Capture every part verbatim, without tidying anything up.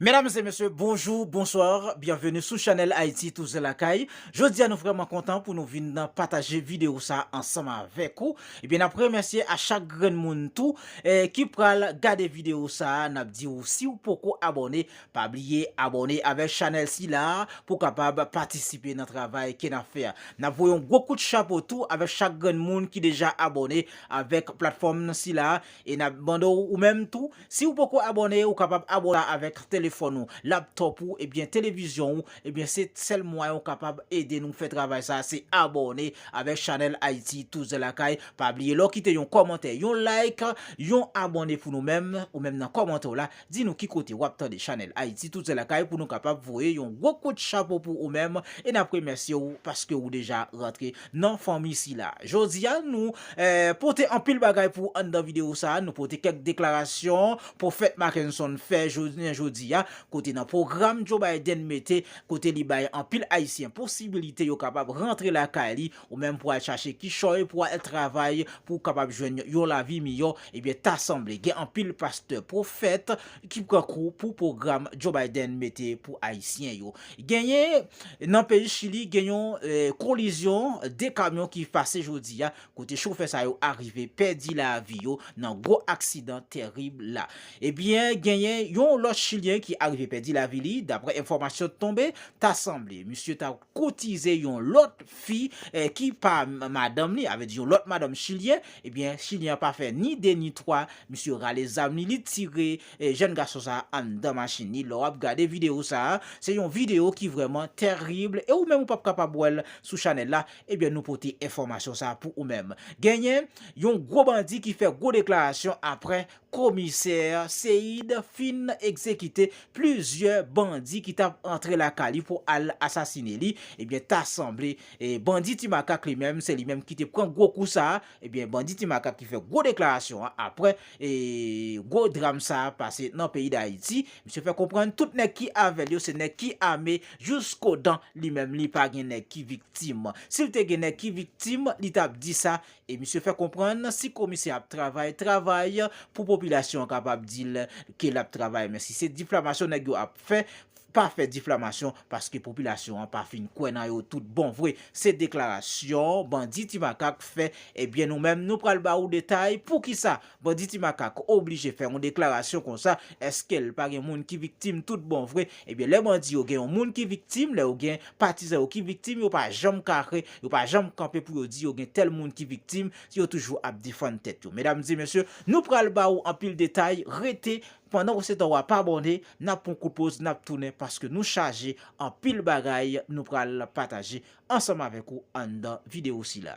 Medam e mesye, bonjou, bonswa, byenveni sou chanèl Ayiti Touzen Lakay. Jodi a nou vrèman kontan pou nou vin nan pataje videyo sa ansanm avèk ou. Ebyen, n ap remèsye a chak grenn moun tou eh, ki pral gade videyo sa a. N ap di w, si w poko abòne, pa bliye abòne avèk chanèl sila a pou w kapab patisipe nan travay ke n ap fè a. N ap voye yon gwo kout chapo tou avèk chak grenn moun ki deja abòne avèk platfòm sila a. E n ap mande w, ou menm tou, si w poko abòne, ou kapab abòne avèk telefòn ou, laptòp ou, ebyen televizyon ou, ebyen se sèl mwayen ou kapab ede nou fè travay sa, se abòne avèk chanèl Ayiti Touzen Lakay. Pa bliye, lè w kite yon kòmantè, yon like, yon abòne pou nou menm, ou menm nan kòmantè w la, di nou ki kote w ap tande chanèl Ayiti Touzen Lakay pou nou kapab voye yon gwo kout chapo pou ou menm, e n ap remèsye w paske ou deja rantre nan fanmi sila. Jodi a, nou eh, pote anpil bagay pou anndan videyo sa a. Nou pote kèk deklarasyon pwofèt Mackenson fè jounen jodi a, kote nan pwogram Joe Biden mete, kote li bay anpil Ayisyen posibilite yo kapab rantre lakay li, ou menm pou al chache kichòy, pou al travay, pou w kapab jwenn yon lavi miyò. Ebyen, ta sanble gen anpil pastè, pwofèt ki pran kou pou pwogram Joe Biden mete pou Ayisyen yo. Genyen, nan peyi Chili, gen yon eh, kolizyon de kamyon ki pase jodi a, kote chofè sa yo arive pèdi lavi yo nan gwo aksidan tèrib la. Ebyen, genyen yon lòt Chilyen ki arive pèdi lavi li, daprè enfòmasyon tonbe, ta sanble misye ta koutize yon lòt fi eh, ki pa m- madanm li, avè di yon lòt madanm chilyen. Ebyen, Chilyen an pa fè ni de ni twa, misye rale zam li, li tire eh, jèn gason sa a anndan machin li. Lè w ap gade videyo sa a, se yon videyo ki vrèman tèrib, e ou menm ou p ap kapab wè l sou chanèl la. Ebyen, nou pote enfòmasyon sa a pou ou menm. Genyen yon gwo bandi ki fè gwo deklarasyon apre komisè Seid fin egzekite plizyè bandi ki t ap antre lakay li pou al asasine li. Ebyen, ta sanble eh, bandi Ti Makak li menm, se li menm ki te pran gwo kou sa a. Ebyen, bandi Ti Makak ki fè gwo deklarasyon an apre eh, gwo dram sa a pase nan peyi Dayiti. Misye fè konprann tout nèg ki avè l yo se nèg ki ame jiskodan. Li menm, li pa gen nèg ki viktim. Si l te gen nèg ki viktim, li t ap di sa. E misye fè konprann, si komisè ap travay, travay pou popilasyon an kapab di l ke l ap travay. Men si se difamasyon nèg yo ap fè, pa fè difamasyon, paske popilasyon an pa fin kwè nan yo tout bon vre. Se deklarasyon bandi Ti Makak fè. Ebyen, nou menm, nou pral ba ou detay poukisa bandi Ti Makak oblije fè yon deklarasyon konsa. Èske l pa gen moun ki viktim tout bon vre? Ebyen, lè bandi yo gen yon moun ki viktim, lè yo gen patizan yo ki viktim, yo pa janm kare, yo pa janm kanpe pou yo di yo gen tèl moun ki viktim, yo toujou ap defann tèt yo. Medam e mesye, nou pral ba ou anpil detay, rete pandan w se tan w ap abòne, n ap pran kout poz, n ap tounen paske nou chaje anpil bagay nou pral pataje ansanm avèk ou anndan videyo sila.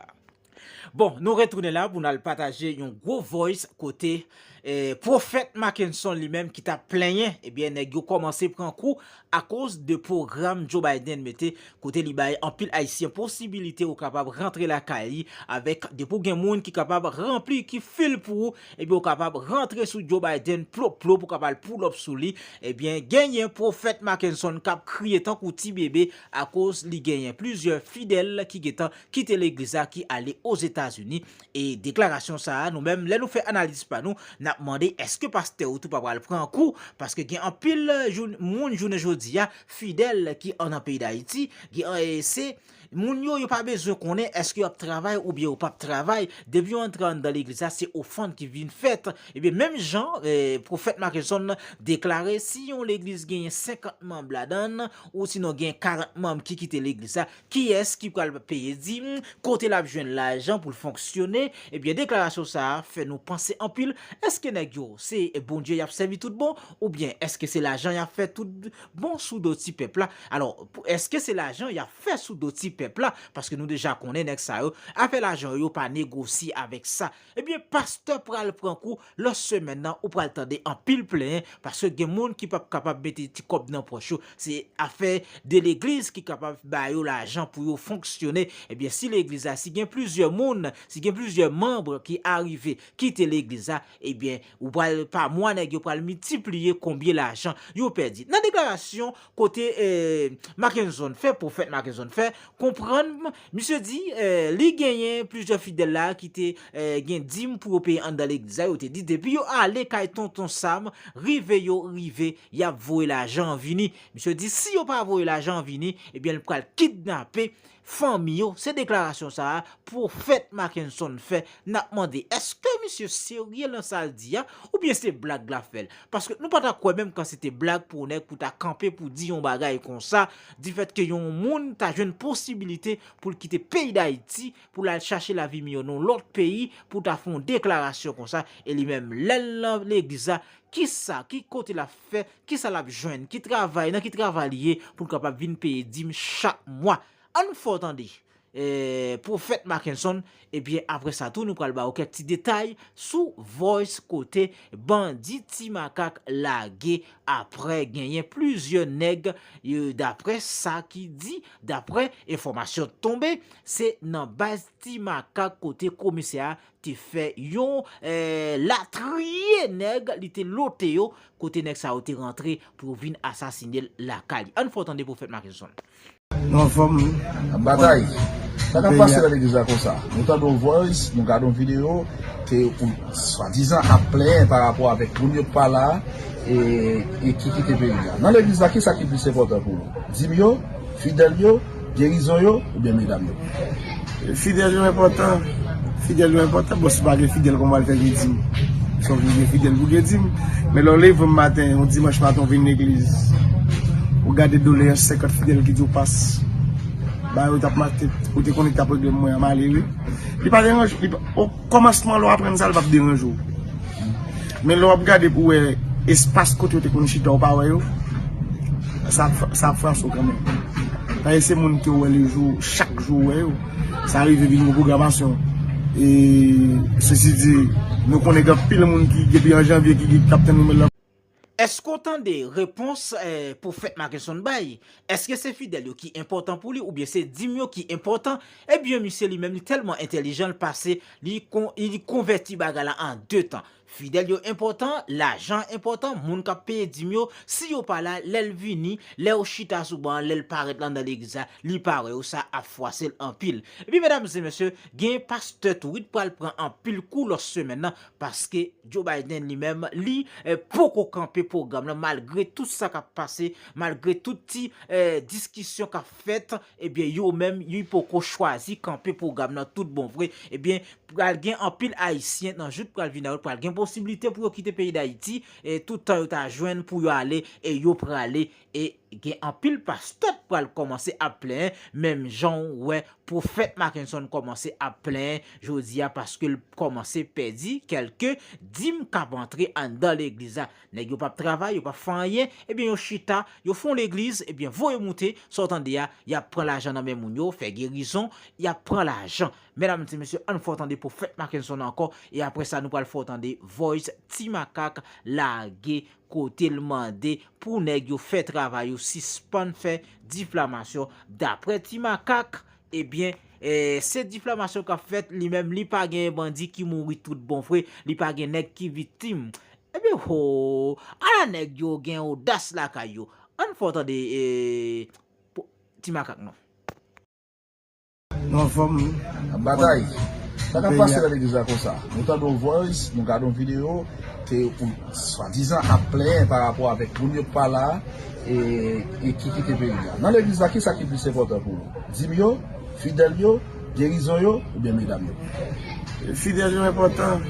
Bon, nou retounen la pou n al pataje yon gwo voice kote eh, pwofèt Mackenson li menm ki t ap plenyen, ebyen, nèg yo kòmanse pran kou akoz de pwogram Joe Biden mete, kote li bay anpil Ayisyen posibilite ou kapab rantre lakay li avèk depi w gen moun ki kapab ranpli, ki fil pou ou, ebyen, ou kapab rantre sou Joe Biden plop plop, ou kapab pull up sou li. Ebyen, genyen pwofèt Mackenson k ap kriye tankou ti bebe akoz li genyen plizyè fidèl ki gentan kite legliz la, ki ale Ozetazini. E deklarasyon sa a, nou menm, lè nou fè analiz pa nou, n ap mande èske pastè yo tou pa pral pran kou, paske gen anpil eh, jou- moun jounen jodi a, fidèl ki an nan peyi Dayiti, gen eh, se moun yo, yo pa bezwen konnen èske y ap travay oubyen yo p ap travay. Depi yo antre anndan legliz la, se ofann ki vin fèt. Ebyen, menm jan eh, pwofèt Mackenson deklare, si yon legliz genyen senkant manm ladan l, ou sinon gen karant manm ki kite legliz la, kiyès ki pral peye dim, kote l ap jwenn lajan pou l fonksyone? Ebyen, deklarasyon sa a fè nou panse anpil. Èske nèg yo, se Bondye y ap sèvi tout bon? Oubyen èske se lajan y ap fè tout bon sou do ti pèp la? Alò, pou- èske se lajan y ap fè sou do ti pèp la? Paske nou deja konnen nèg sa yo, afè lajan yo, yo pa negosye avèk sa. Ebyen, pastè pral pran kou, lòt semèn nan, ou pral tande anpil plenyen, paske gen moun ki p ap kapab mete ti kòb nan pòch yo. Se afè de legliz ki kapab ba yo lajan pou yo fonksyone. Ebyen, si legliz la, si gen plizyè moun, si gen plizyè manm ki arive kite legliz la, ebyen, ou pral, pa mwa, nèg yo pral miltipliye konbyen lajan yo pèdi. Nan deklarasyon kote eh, Mackenson fè, pwofèt Mackenson fè, kon Prann, misye di, eh, li genyen plizyè fidèl la ki te, eh, gen dim pou yo peye anndan legliz la. Yo te di, depi yo ale kay Tonton Sam, rive yo rive, y ap voye lajan vini. Misye di, si yo pa voye lajan vini, ebyen, l pral kidnape fanmi yo. Se deklarasyon sa a Pwofèt Mackenson fè. N ap mande, èske misye serye nan sa l di a, oubyen se blag l ap fè l? Paske nou pa ta kwè menm kan se te blag pou nèg pou ta kanpe pou di yon bagay konsa, difèt ke yon moun ta jwenn posibilite pou l kite peyi Dayiti, pou l al chache lavi miyò nan yon lòt peyi, pou ta fè yon deklarasyon konsa, e li menm, lè l nan legliz la, kisa, ki kote l ap fè, kisa l ap jwenn, ki travay, nan ki travay li ye, pou l kapab vin peye dim chak mwa? Ann fè w tande, eh, Pwofèt Mackenson, ebyen, apre sa tou, nou pral ba w kèk ti detay sou Voice kote bandi Ti Makak lage apre genyen plizyè nèg, eh, daprè sa ki di, daprè enfòmasyon tonbe, se nan baz Ti Makak kote komisè a te fè yon, eh, latriye nèg, li te lote yo, kote nèg sa yo te rantre pou yo vin asasine l lakay li. Ann fè w tande Pwofèt Mackenson. Nou anfòm wi. N ap batay. Sa k ap pase nan legliz la konsa? Nou tande yon voice, nou gade yon videyo, ke ou swadizan ap plenyen pa rapò avèk moun yo k pa la, e, e ki kite peyi a. Nan legliz la, kisa ki plis enpòtan pou ou? Dim yo, fidèl yo, gerizon yo, oubyen medam yo? Fidèl yo enpòtan. Fidèl yo enpòtan. Bon, si w pa gen fidèl, kòman w al fè gen dim? Fòk ou gen fidèl pou gen dim. Men lè w leve maten, yon dimanch maten, w vin legliz, ou gade doleyans senkant fidèl ki di w pas. Ba yo t ap mache, ou te konnen ki t ap regle mwen an, m ale wi. Li pa deranje, li pa, o kòmansman lè w aprann sa, li p ap deranje w. Men lè w ap gade pou wè espas kote yo te konn chita, ou pa wè yo, sa ap, sa ap frape w kanmenm. Paske se moun ke w wè lejou, chak jou w wè yo. Sa rive vin yon pwogramasyon. E, sesi di, nou konnen gen anpil moun ki, depi an janvye, ki, ki t ap tann nouvèl la. Èske w tande repons, eh, Pwofèt Mackenson bay? Èske se fidèl yo ki enpòtan pou li, oubyen se dim yo ki enpòtan? Ebyen, misye li menm, li tèlman entèlijan, l pase, li kon-, li konvèti bagay la an de tan. Fidèl yo enpòtan, lajan enpòtan, moun k ap peye dim yo, si yo pa la, lè l vini, lè yo chita sou ban an, lè l parèt la anndan legliz la, li pa wè yo, sa ap fwase l anpil. Epi, medam e mesye, gen pastè tou, wi, t pral pran anpil kou lòt semèn nan, paske Joe Biden li menm, li, eh, poko kanpe pwogram nan, malgre tout sa k ap pase, malgre tout ti, eh, diskisyon k ap fèt, ebyen, yo menm, yo poko chwazi kanpe pwogram nan tout bon vre. Ebyen, pral gen anpil Ayisyen nan jou k pral vini la, pral gen posiblite pou yo kite peyi Dayiti, e tout tan yo ta jwenn pou yo ale, e yo prale, e gen anpil pastè k pral kòmanse ap plenyen, menm jan w wè Pwofèt Mackenson kòmanse ap plenyen jodi a, paske l kòmanse pèdi kèlke dim k ap antre anndan legliz la. Nèg yo p ap travay, yo p ap fè anyen, ebyen, yo chita, yo fè yon legliz, ebyen, voye moute, sa w tande a, y ap pran lajan nan men moun yo, fè gerizon, y ap pran lajan. Medam e mesye, ann fè w tande Pwofèt Mackenson ankò, e apre sa, nou pral fè w tande voice Ti Makak lage kote l mande pou nèg yo fè travay yo, sispann fè difamasyon. Daprè Ti Makak, ebyen, eh, se difamasyon k ap fèt, li menm, li pa gen bandi ki mouri tout bon vre, li pa gen nèg ki viktim. Ebyen, ho, ala nèg yo gen odas lakay yo. Ann fè w tande, eh, Ti Makak non. Nou anfòm wi. N ap batay. Sa k ap pase nan legliz la konsa? Nou tande yon voice, nou gade yon videyo, ke ou swadizan ap plenyen pa rapò avèk moun yo k pa la, e, e ki kite peyi a. Nan legliz la, kisa ki plis enpòtan pou ou? Dim yo, fidèl yo, gerizon yo, oubyen medam yo? Fidèl yo enpòtan.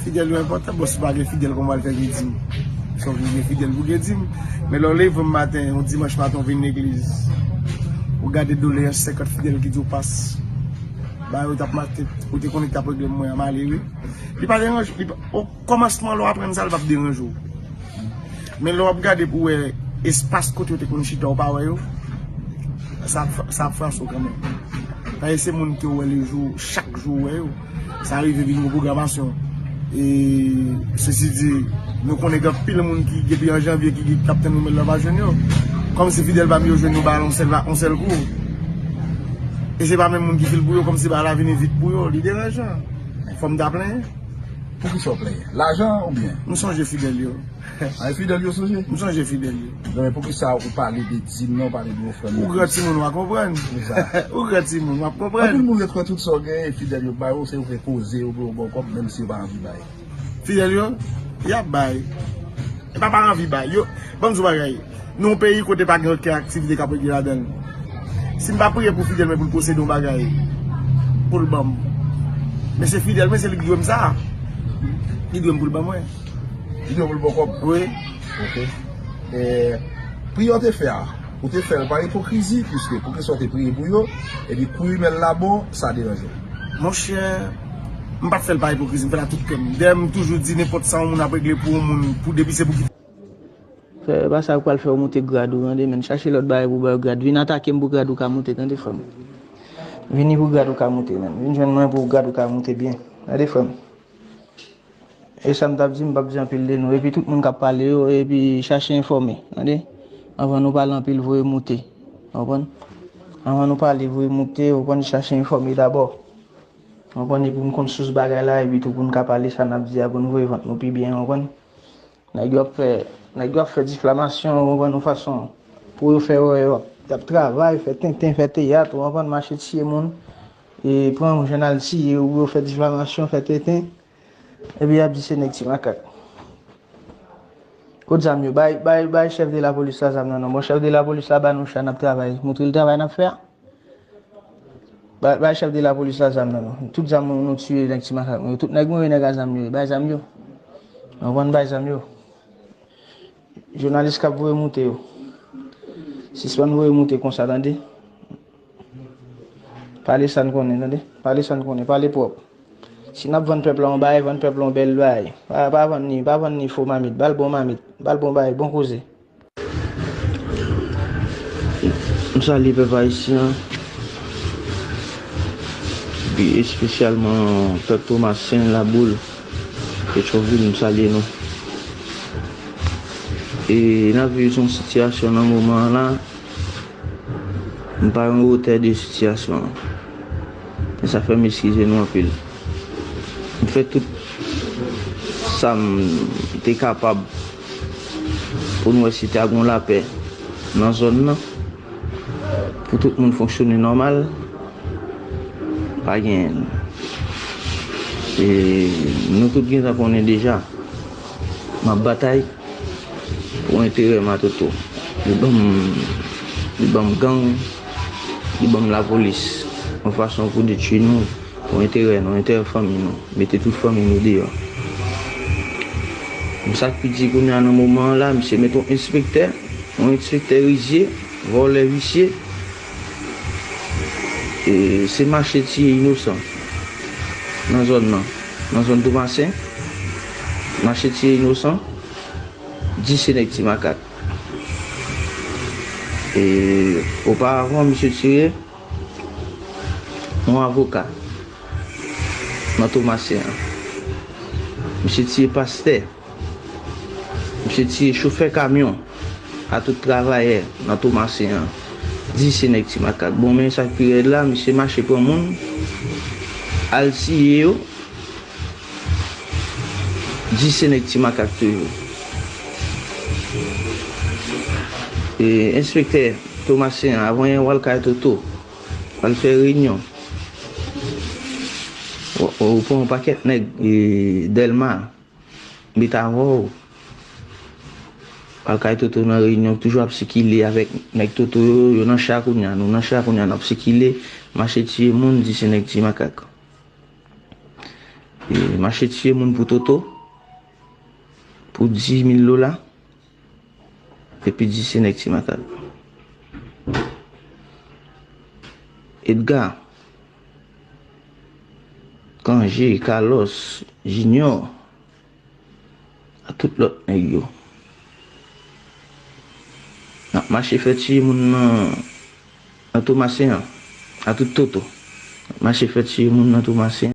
Fidèl yo enpòtan. Bon, si w pa gen fidèl, kòman w al fè gen dim? Fòk ou gen fidèl pou gen dim. Men lè w leve maten, yon dimanch maten, w vin legliz, ou gade doleyans senkant fidèl ki di w pas. Ba yo t ap mache, ou te konnen ki t ap regle mwen an, m ale wi. Li pa deranje, li pa, o kòmansman lè w aprann sa, li p ap deranje w. Men lè w ap gade pou wè espas kote yo te konn chita, ou pa wè yo, sa ap, sa ap frape w kanmenm. Paske se moun ke w wè lejou, chak jou w wè yo. Sa rive vin yon pwogramasyon. E, sesi di, nou konnen gen anpil moun ki, depi an janvye, ki, ki t ap tann nouvèl la, pa jwenn yo. Kòmsi fidèl pa m yo jwenn yo ba yon sèl, yon sèl kou. E se pa menm moun ki fil pou yo, kòmsi ba la vini vit pou yo. Li deranjan. Fò m ta plenyen. Poukisa w plenyen? Lajan oubyen? M sonje fidèl yo. A, e fidèl yo sonje? M sonje fidèl yo. Non, men poukisa ou pale de dim nan, ou pale de ofrann yo? Ou gran timoun, w a konprann. Kisa? Ou gran timoun, w ap konprann. Anpil moun retwè tout sa w genyen, e fidèl yo bay ou, se yo fè koze, yo ba w bon kòb, menm si yo pa anvi bay. Fidèl yo, y ap bay. E pa pa anvi bay. Yo, ban m di w bagay. Nou yon peyi kote pa gen okenn aktivite k ap regle ladan l. Si m pa priye pou fidèl mwen pou l posede yon bagay, pou l ban m. Men se fidèl mwen, se li ki dwe m sa. Li dwe m pou l ban mwen. Li dwe pou l ba w kòb? Wi. Ok. E, priyè w te fè a, ou te fè l pa ipokrizi, piske pou kesyon w te priye pou yo, epi kou imèl la bon, sa deranje w. Monchè, m pa t fè l pa ipokrizi, m fè l ak tout kè m. Dayè, m toujou di nenpòt sa yon moun ap regle pou yon moun, pou depi se pou ki Frè, pa sa k pral fè w moute grad ou, tande, menn. Chache lòt bagay pou ba w grad. Vin atake m pou grad ou ka moute, tande, frè m. Vini pou grad ou ka moute, menn. Vin jwenn mwen pou grad ou ka moute byen. Tande, frè m. E sa m t ap di, m p ap di anpil de non. Epi tout moun k ap pale yo, epi chache enfòme, tande. Anvan nou pale anpil, voye moute. Ou konprann? Anvan nou pale, voye moute, ou konprann, chache enfòme dabò. Ou konprann, epi pou n konn sous bagay la, epi tou pou n ka pale sa n ap di a, pou n voye vant nou pi byen, ou konprann? Nèg yo ap fè, nèg yo ap fè diflamasyon, ou konprann, yon fason pou yo fè wè yo ap, y ap travay, fè tenten, fè teyat, ou konprann, mache tiye moun, e pran yon jènal tiye, ou yo fè diflamasyon, fè tenten, epi y ap di se nèg Ti Makak. Kot zam yo? Bay, bay, bay chèf de lapolis la zam nan, non. Bon, chèf de lapolis la ba nou cha, n ap travay. Montre l travay n ap fè a. Bay, bay chèf de lapolis la zam nan, non. Tout zam nou, nou tiye nèg Ti Makak nou yo. Tout nèg nou yo, nèg a zam yo ye. Bay zam yo. Ou konprann, bay zam yo. Jounalis k ap voye moute yo. Sispann voye moute konsa, tande. Pale sa n konnen, tande. Pale sa n konnen. Pale pwòp. Si n ap vann pèp la yon bagay, vann pèp la yon bèl bagay. Pa, pa vann ni, pa vann ni fo mamit. Ba l bon mamit. Ba l bon bagay, bon koze. M salye pèp ayisyen an, pi espesyalman pèp Tomasen, Laboul, Petyonvil, m salye nou. E n ap viv yon sitiyasyon nan moman an la, m pa nan wotè de sitiyasyon an. E sa fè m eskize nou anpil. M fè tout sa m te kapab pou n wè si ta gon lapè nan zòn nan, pou tout moun fonksyone nòmal, pa genyen. E nou tout gentan konnen deja, m ap batay pou enterè m a Toto. Li ban m, li ban m gang, li ban m lapolis, yon fason pou detwi nou, pou enterè nou, enterè fanmi nou, mete tout fanmi nou deyò. M sa k pi di kounye a nan moman an la, misye mete yon enspektè, yon enspektè rizye, vòlè visye, e se mache tiye inosan nan zòn nan, nan zòn Tomasen, mache tiye inosan, di se nèg Ti Makak. E oparavan, misye tiye yon avoka nan Tomasen an. Misye tiye pastè. Misye tiye chofè kamyon a tout travayè nan Tomasen an. Di se nèg Ti Makak. Bon, men sa k pi rèd la, misye mache pran moun, al tiye yo. Di se nèg Ti Makak toujou. E enspektè Tomasen an, avan yè, w al kay Toto, w al fè reyinyon. Ou, ou pran yon pakèt nèg, e, Dèlma, met avè w. W al kay Toto nan reyinyon, toujou ap sikile avèk nèg Toto yo, yo nan cha kounye a, nou nan cha kounye a, n ap sikile, mache tiye moun, di se nèg Ti Makak. E mache tiye moun pou Toto, pou dis mil dola, epi di se nèg Ti Makak. Edgar, Kanje, Carlos, Junior, a tout lòt nèg yo. N ap mache fè tiye moun nan, nan Tomasen an, a tout Toto. N ap mache fè tiye moun nan Tomasen an.